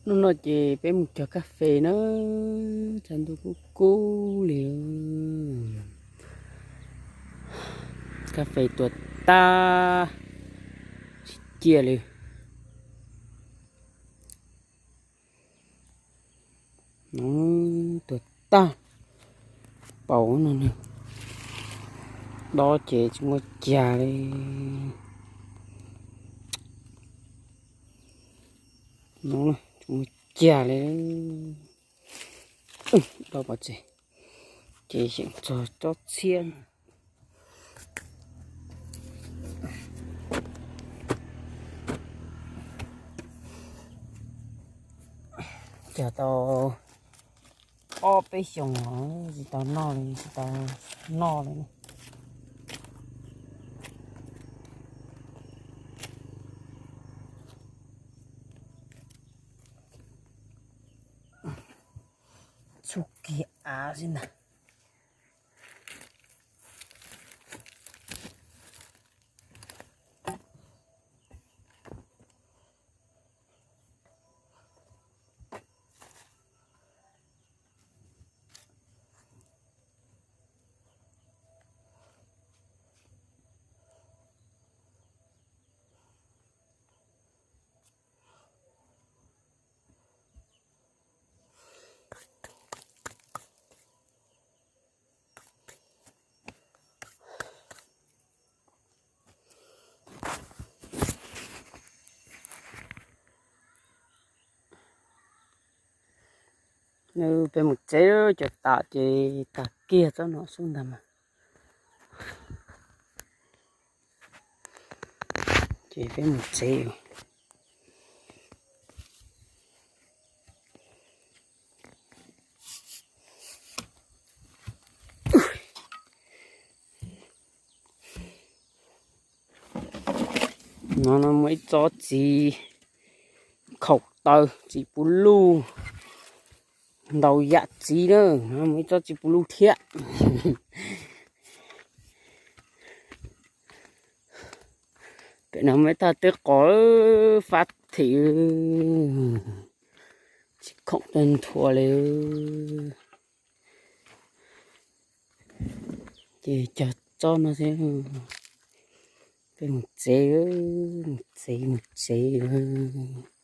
Hnub no ces peb mus cog kas fes na, tshav ntuj kub kub li. Kas fes tuag tag, tsis ciaj li. Tuag tag, paus no, dob ces tsis muaj cag li. Tsis muaj cag li, dob pov tseg, ces xyeem txog tsob txhiab. Cog tau ob peb xyoos los tsis tau noj li, tsis tau noj li. Txuj kiag av xwb ntag. Peb mus tsev, cov tas ces tag kiag tsob no xwb ntag mas. Ces peb mus tsev. No no muaj ib tsob txiv khaum taw, txiv puv luj, ntau yam txiv na, no muaj ib tsob txiv puv luj thiab. Pem no muaj ib tag teb qos fab thim, tsis khoom tag nthua li. Ces cog tsob no xwb, peb mus tsev, mus tsev, mus tsev.